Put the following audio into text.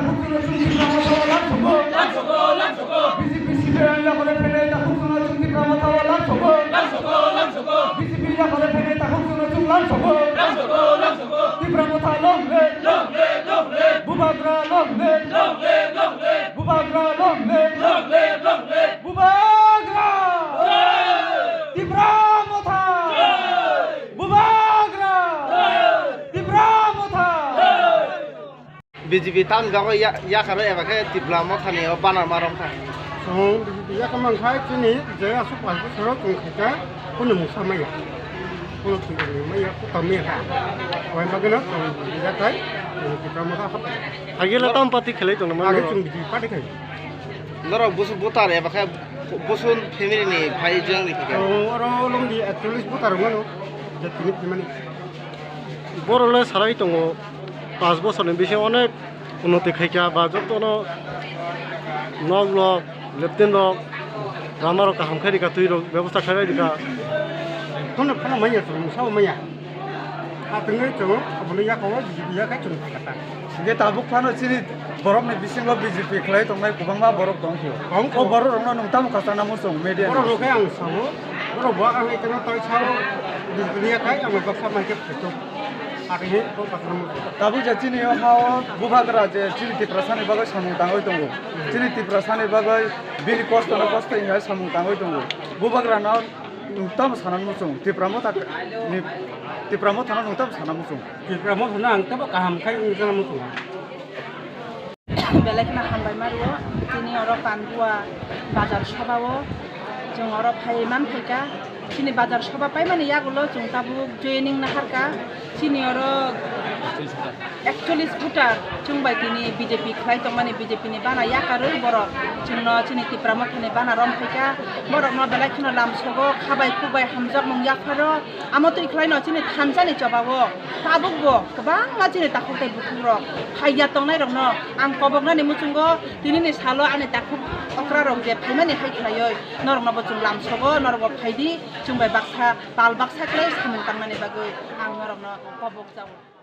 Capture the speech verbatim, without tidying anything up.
Chwng Tipra Motha o lam sogo. Lam sogo, lam sogo. B J P C P I M yakore phainai takhuk chwngno chwng Tipra Motha o lam sogo. Lam sogo, lam sogo. B J P yakore phainai takhuk chwngno chwng lam sogo. Lam sogo, lam sogo. Tipra Motha long live. Long live, long live. Bubagra long live. Long live, long live. Bubagra long live. Long live, long live. Bubagra! Jai! Tipra Motha! Jai! Bubagra! Jai! Tipra Motha! Jai! B J P tamni bagwi ya-, yakarwi eba khe Tipra Mothani o banner ma romkha. Chwng B J P yakarwi mankha chini je aswk pash bosoro chwng khaikha kunu mungsa maya. Kunu thwngwi maya, kota maya kha. Aboni bagwino chwng B J P yakarwi chwng Tipra Motha hapkha. Agila tam party khlai tongma. Age chwng B J P party khai. Norok busu voter eba khe busu family ni phai jeng ni phikha. Oro longdi ekchollish voter wngmano. Je tini phimani. Borok le sarai tongo, panch bosorni bisingo onek unnoti khaikha, ba jotono nok rok, latrine rok, lama rok kaham khe rikha, twi rok bebosta khlai rikha. Phano phano manya, sao manya. Atwngwi chwng aboni yakao B J P yakai chwng khaikha ta. Hingke tabuk phano chini borokni bisingo B J P khlai tongnai kwbangma borok tongkho. Tongkho. O borok rokno nwng tamo khasana muchung media ni? Borok rok khe ang sao, borok bo ang ekeno tai sao, B J P ni yakai ang baksa mai khe phaito. Atwngwi kok khasana muchung. Tabuk je chini o hao bubagra je chini Tiprasani bagwi samung tangwi tongo. Hmm. Chini Tiprasani bagwi bini kosto no kosto hinwi samung tangwi tongo. Bubagra no nwng tamo sana muchung, Tipra Motha ni, Tipra Motha no nwng tamo sana muchung. Tipra Motha no ang tamo kaham khai wngwi sana muchung. Belai kheno hambai ma rwo, tini oro Pandua bazar soba o chwng oro phai man phaikha. Chini bazar soba paimani yagulo chwng tabuk joining naharkha. Chini oro ekchollish voter chwng bai tini B J P khlai tongmani, B J P ni bana yakarwi borok chwngno chini Tipra Mothani bana rom phaikha. Borokno belai kheno lamsogo, khabai khukbai hamjakmung yapharo. Amo twi khlaino chini thansani chobao tabukbo kwbangma chini takhuk tei buthukrok phaiya tongnairokno ang koboknani muchungo tinini salo ani takhuk okrarok je phaimani hai khlaiwi noroknobo chwng lamsogo, norokbo phaidi chwng bai baksa pal baksa khlai samung tangnani bagwi ang norokno kobok chao.